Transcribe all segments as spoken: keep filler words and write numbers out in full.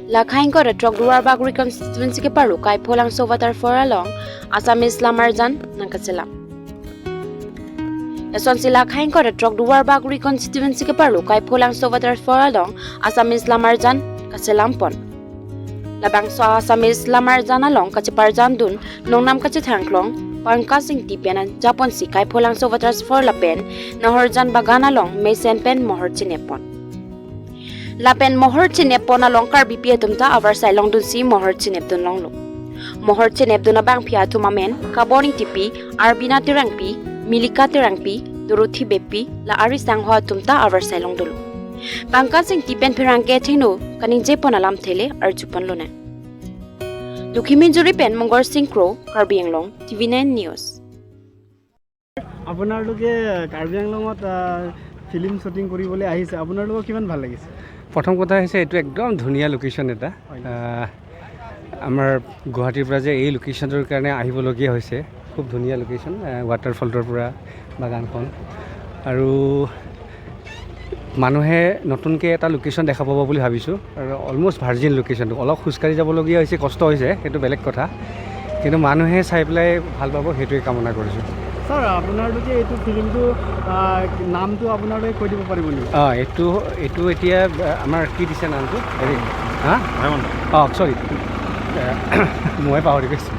Lakhaingkot atrok Duarbagori constituency keparlo Kaipholangso waterfall along Assamese lamarjan nangkachelam. Lasonsi lakhaingkot atrok Duarbagori constituency keparlo Kaipholangso waterfall along Assamese lamarjan kachelampon. Labangso Assamese lamarjan along kacheparjandun nongnam kachethangklong Pankaj Ingti pen japonsi Kaipholangso waterfall lapen Nahorjan bagan along mesen pen mohor chinepon. Lapen mohor chinepon along Karbipi atum ta avarsai longdunsi mohor chinepdunlonglo. Mohor chinepdun abangpi atum amen Kabon Ingtipi, Arbina Terangpi, Milika Terangpi, Dorothy Beypi, la ari sangho atum ta avarsai longdunlo. Pankaj Ingti pen pherangke athengno kaningjepon alamthe le arjuponlonang. Lokhiminjuri pen Mongol Sing Kro, Karbi Anglong, TV nine news. আপোনালোকে কাৰ্বি আংলঙত, আহ, film shooting কৰিবলৈ আহিছে, আপোনালোকৰ কিমান ভাল লাগিছে? প্ৰথম কথা হৈছে, এইটো একদম ধুনীয়া লোকেশ্যন এটা। হয়। আহ, আমাৰ গুৱাহাটীৰ পৰা যে এই লোকেশ্যনটোৰ কাৰণে আহিবলগীয়া হৈছে, খুব ধুনীয়া লোকেশ্যন, আহ, ৱাটাৰফলটোৰ পৰা বাগানখন। আৰু মানুহে নতুনকৈ এটা লোকেশ্যন দেখা পাব বুলি ভাবিছোঁ। আৰু অলমষ্ট ভাৰ্জিন লোকেশ্যনটো, অলপ খোজকাঢ়ি যাবলগীয়া হৈছে, কষ্ট হৈছে, সেইটো বেলেগ কথা, কিন্তু মানুহে চাই পেলাই ভাল পাব, সেইটোৱে কামনা কৰিছোঁ। ছাৰ, আপোনালোকে এইটো ফিল্মটো, আহ, নামটো আপোনালোকে কৈ দিব পাৰিব নেকি? অ, এইটো, এইটো এতিয়া, আহ, আমাৰ কি দিছে নামটো? হেৰি, হা? ভাইমন্দা। অ, চৰি, মই পাহৰি গৈছোঁ।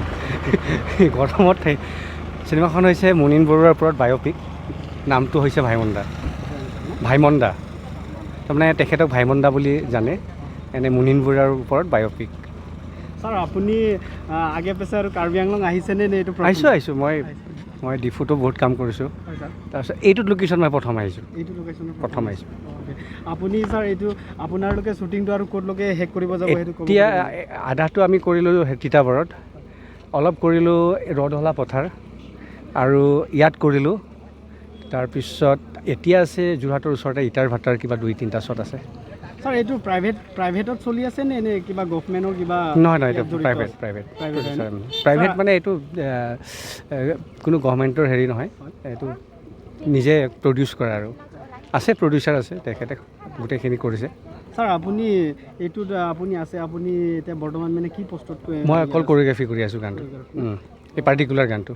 গৰমত সেই চিনেমাখন হৈছে মুনীন বৰুৱাৰ ওপৰত বায়'পিক। নামটো হৈছে ভাইমন্দা। ভাইমন্দা। তাৰমানে তেখেতক ভাইমন্দা বুলি জানে। এনে মুনীন বৰুৱাৰ ওপৰত বায়'পিক। ছাৰ, আপুনি, আহ, আগে পিছে আৰু কাৰ্বি আংলং আহিছেনে, নে এইটো প্ৰথম? আহিছোঁ, আহিছোঁ। মই, আহিছে। মই ডিফুতো বহুত কাম কৰিছোঁ। হয়, ছাৰ। তাৰপিছত এইটোত লোকেশ্যন মই প্ৰথম আহিছোঁ। এইটো লোকেশ্যনত প্ৰথম আহিছোঁ। অ'কে। আপুনি, ছাৰ, এইটো আপোনালোকে শ্বুটিংটো আৰু ক'তলৈকে শেষ কৰিব যাব, সেইটো ক'ব এতিয়া পাৰিব নেকি? আধাটো আমি কৰিলোঁ তিতাবৰত, অলপ কৰিলোঁ ৰদহলা পথাৰ, আৰু ইয়াত কৰিলোঁ। তাৰপিছত এতিয়া আছে যোৰহাটৰ ওচৰতে ইটাৰ ভাটাৰ কিবা দুই তিনিটা শ্বট আছে। ছাৰ, এইটো প্ৰাইভেট, প্ৰাইভেটত চলি আছে নে, নে কিবা গভৰ্ণমেণ্টৰ কিবা নহয়, নহয়, এইটো ইয়াত জড়িত প্ৰাইভেট, আছে? প্ৰাইভেট। প্ৰাইভেট হয় ন? প্ৰাইভেট ছাৰ, মানে এইটো, এ, এ, কোনো গভৰ্ণমেণ্টৰ হেৰি নহয়, হয়। এইটো নিজে প্ৰডিউচ কৰা আৰু আছে, প্ৰডিউচাৰ আছে, তেখেতে গোটেইখিনি কৰিছে। ছাৰ, আপুনি এইটোত, আ, আপুনি আছে, আপুনি এতিয়া বৰ্তমান মানে কি পোষ্টত, এ, মই অকল আছে? কৰিঅ'গ্ৰাফী কৰি আছোঁ গানটো। কৰিঅ'গ্ৰাফী। উম, এই পাৰ্টিকুলাৰ গানটো।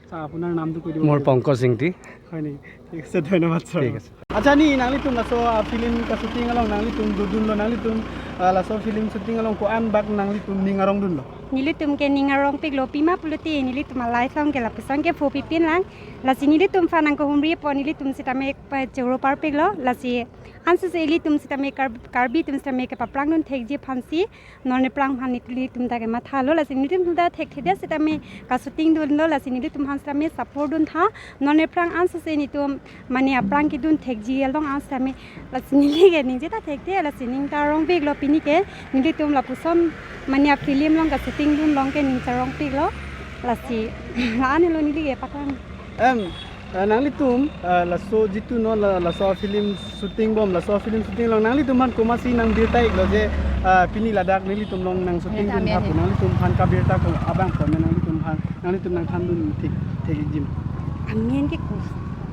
ছাৰ, আপোনাৰ নামটো কৈ দিব মোৰ পাৰিব? পংকজ ইংতি। হয় নেকি? ঠিক আছে, ধন্যবাদ ছাৰ। ঠিক আছে। Acha, ni nanglitum laso, ah, film ka shooting along nanglitum dodunlo, nanglitum, ah, laso film shooting along ko-an bak nanglitum ning arongdunlo? Nelitum ke ning arongpiklo, pima pulote nelitum a-life along ke lapuson ke pho pipin lang. Lasi nelitum aphan nangkehumri apot nelitum sitame pa choro parpiklo. Lasi ansose ilitum sitame Kar-, Karbi atum sitame kepaprangdun thekji aphansi non aphrang aphan nelitum ta kemathalo. Lasi nelitum ta thekthedet sitame ka-shooting dunlo, lasi nelitum aphan sitame support duntha. Non aphrang ansose nelitum mane aphrang kedun thekji along an sitame, lasi neli ke ningje ta thekthe, lasi ning ta arongpiklo pini ke. Nelitum lapuson mane a-film along ka-shooting dun along ke ning ta arongpiklo. Lasi la-an helo neli ke pakrang. Em, eh, nanglitum, eh, laso jitu non la, laso film shooting bom, laso film shooting along nanglitum aphan komatsi nangbirta-iklo je, eh, pini ladak nelitum along nang shooting dun hapu, nanglitum aphan kabirta ko abang ko nanglitum aphan, nanglitum nangthandun thek, thekji ma? Amen ke ko.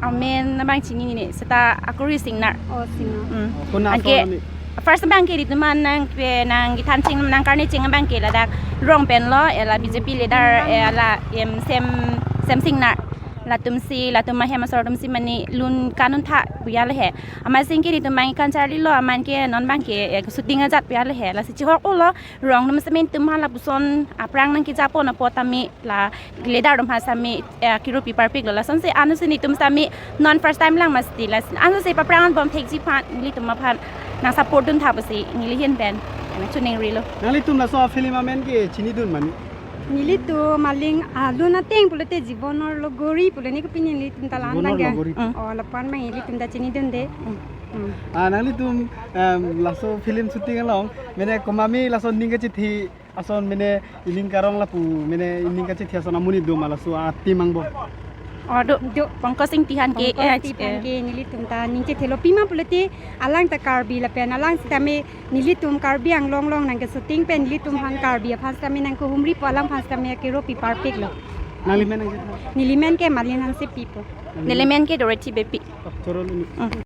Amen abang chinine, seta akori Singnar. Oh, Singnar. Hmm. Oh, kona anke, first abang ke ilitum aphan nang, eh, nangkethan ching, nangkarni ching abang ke ladak rong penlo, eh, la B J P leader, eh, la, em, Sem, Sem Singnar. Latumsi, latum ahem asor atumsi mane lun kanun tha puya le he. Amatsi ke ilitum abang kan charlilo, aman ke non abang ke, eh, shooting ajat puya le he. Lasi chihor-olo, rong atum sitame nelitum aphan lapuson aphrang nangkejapon apot tame la leader atum aphan sitame, eh, kiru pi parpiklo. Lasonsi ansose nelitum sitame non first time lang masti, lasi ansose paprang bom thekji aphan nelitum aphan nang support duntha pusi neli ahin pen nangchiningrilo. Nanglitum laso film amen ke chinidun ma ni? Nelitum aling alun ateng pulote Jibonor Logori pulo ni kopine nelitum ta la-an Jibonor abang ke. Logori. Mm. Oh, lapu-an abang ilitum ta chinidunde. Mm. Mm. Ah, nanglitum, em, laso film shooting along, mane komatsi laso ning kachethi ason mane ining karong lapu, mane ining kachethi ason amonit do ma laso a-team angbong? Oh, do. Do. Pankaj Ingti aphan ke, Pankaj eh, Ingti aphan eh, ke nelitum ta ning chethelo, pima pulote alang ta Karbi lapen alang sitame nelitum Karbi Anglong along nangke-shooting pen nelitum aphan Karbi aphan sitame nangkehumri apot alang aphan sitame kiru pi parpiklo. Nangli men nangke? Neli men ke Malin Hansepi pu. Neli men ke Dorothy Beypi. Oh, choro luni. Mm.